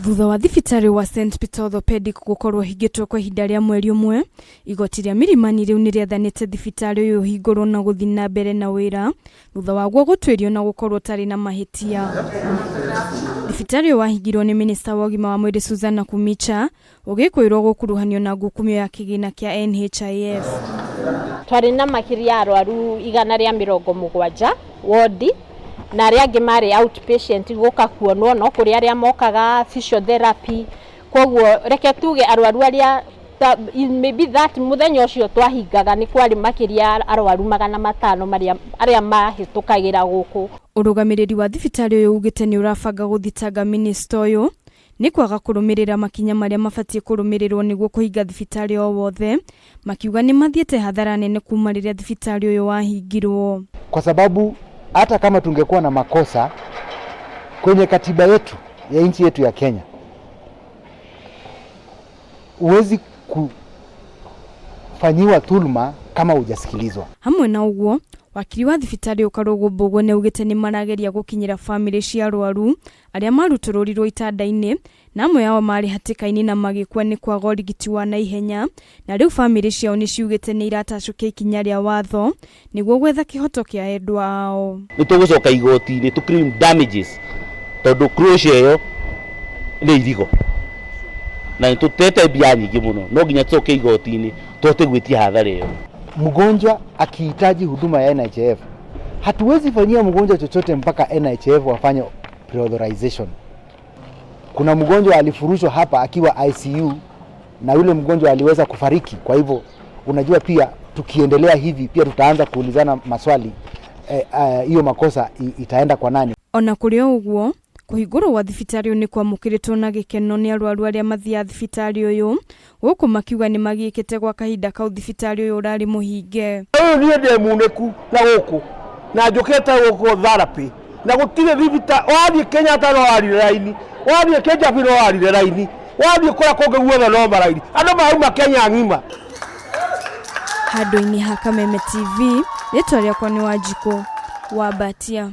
Thutha wa thibitarĩ wa St Peter Orthopaedic gũkorwo ũhingĩtwo kwa ihinda rĩa mweri ũmwe, igoti rĩa Milimani rĩu nĩrĩathanĩte thibitarĩ ũyũ ũhingũrwo na gũthiĩ na mbere na wĩra thutha waguo gũtuĩrio na gũkorwo ũtarĩ na mahĩtia. Thibitarĩ ũyũ wahingirwo nĩ minista wa ũgima wa mwĩrĩ Susan Nakhumicha ũgĩkũĩrwo gũkuruhanio na ngukumio ya kĩgĩna kĩa NHIF. Twarĩ na makĩria ya arwaru 170 wodi na arĩa angĩ marĩ outpatient gũka kuonwo, no kũrĩ arĩa mokaga physiotherapy, koguo reke tuge arwaru arĩa maybe that mũthenya ũcio twahingaga nĩ kwarĩ makĩria ya arwaru 500 marĩa arĩa mahĩtũkagĩra gũkũ. Ũrũgamĩrĩri wa thibitarĩ ũyũ ugĩte nĩ ũrabanga gũthitanga minista ũyũ nĩ kwaga kũrũmĩrĩra makinya marĩa mabatiĩ kũrũmĩrĩrwo nĩguo kũhinga thibitarĩ o wothe, makiuga nĩ mathiĩte hathara nene kuma rĩrĩa thibitarĩ ũyũ wahingirwo. Kwa sababu hata kama tungekuwa na makosa kwenye katiba yetu ya nchi yetu ya Kenya, huwezi kufanyiwa dhuluma kama hujasikilizwa. Hamwe na ũguo, wakiri wa thibitarĩ ũyũ Karũgũ Mbũgũ nĩ augĩte nĩ marageria gũkinyĩra bamĩrĩ cia arwaru arĩa marutũrũrirwo itanda-inĩ na amwe ao marĩ hatĩka-inĩ na magĩkua nĩ kwaga ũrigiti wa naihenya, na rĩu bamĩrĩ ciao nĩ ciugĩte nĩ iratacũkia ikinya rĩa watho nĩguo gwetha kĩhoto kĩa endwa ao. Nĩ tũgũcoka igoti-inĩ tũ claim damages tondũ closure ĩyo nĩ irigo na nĩ tũtete mbia nyingĩ mũno, no nginya tũcoke igoti-inĩ tũhote gwĩtia hathara ĩyo. Mgonjwa akihitaji huduma ya NHIF, hatuwezi fanyia mgonjwa chochote mpaka NHIF wafanye pre-authorization. Kuna mgonjwa alifurushwa hapa akiwa ICU na yule mgonjwa aliweza kufariki. Kwa hivyo unajua, pia tukiendelea hivi pia tutaanza kuulizana maswali hiyo, makosa itaenda kwa nani? Ona kũrĩ o ũguo, kũhingũrwo gwa thibitarĩ ũyũ nĩ kwamũkĩrĩtwo na gĩkeno nĩ arwaru arĩa mathiaga thibitarĩ ũyũ, gũkũ makiuga nĩ magiĩkĩte gwa kahinda kau thibitarĩ ũyũ ũrarĩ mũhinge. Ũyũ niĩ ndĩ munĩku na gũkũ na njũkĩte gũkũ therapy na gũtirĩ thibitarĩ. Wathiĩ Kenyatta no warire raini, wathiĩ Kijabi no warire raini, wathiĩ kũrĩa kũngĩ guothe no maraini, andũ marauma Kenya ng'ima. Handũ-inĩ ha Kameme TV, rĩtwa rĩakwa nĩ Wanjikũ wa Mbatia.